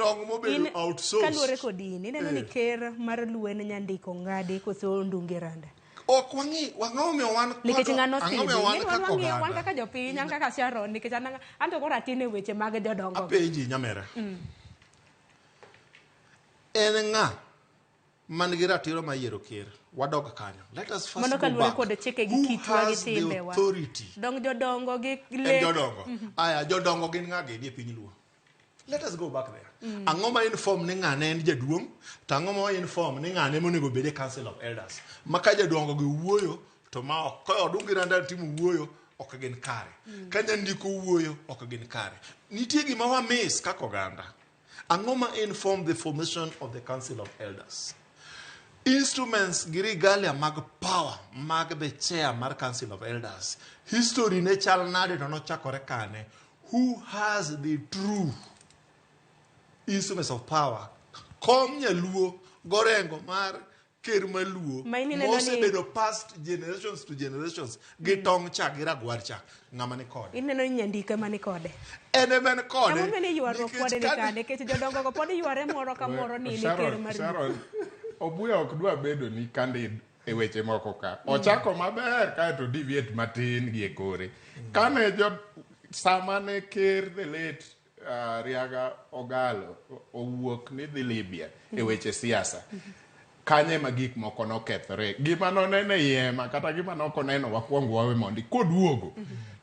tong' mobedo outsourced. Kaluwore kod in, ineno ni ker mar Luo en Nyandiko Ng'adi koso Ondunge Randa? Ok wang'i, ang'o momiyo wan Nikech ng'ano ang'o momiyo wan sidhi. kaka Wan wang'iyo, wan oganda? kaka jopiny, an kaka Sharon, nikech an to koro atin e weche mag jodongo. Apenji nyamera. En ng'a man gi ratiro mar yiero ker? Wadog kanyo. Let us first Mano go kaluwore back. kod chike gi Who kitwa gi has the timbewa. authority? Dong jodongo gi En lek. jodongo. Aya, jodongo gin ng'a gini e piny Luo? Let us go back there. Ang'o ma inform ni ng'ane en jaduong', to ang'o ma inform ni ng'ane monego bed e Council of Elders? Ma ka jodongo gi wuoyo, to ma ok, ka Odungi Randa timo wuoyo, ok gin kare. Ka nyandiko wuoyo, ok gin kare. Nitie gima wa miss kaka oganda. Ang'o ma inform the formation of the Council of Elders? Instruments gi regalia mag power mag the chair mar Council of Elders. History ne chal nade to nochakore kane? Who has the true instruments of power? Kom nyaluo gorengo mar ker maluo Ma in ineno ni- mosebedo past generations to generations gi tong' cha gi ragwar cha, ng'ama ni kode? Ineno ni Nyandiko ema ni kode. En ema en kode. Emomiyo ni ywaruok Nikech pod ni kane- kane, nikech jodongo go pod yware moro ka moro ni in e ker Sharon, mar Luo. Sharon, Obuya ok dwa bedo ni candid e weche moko ka. Ochako maber kaeto deviate matin gi e kore. Kane jo sama ne ker the late Riaga Ogalo owuok ni dhi Libya e weche siasa. Kanye ma gik moko nokethore. Gima noneno e hema kata gima nokoneno wakwong wawe mondi koduogo.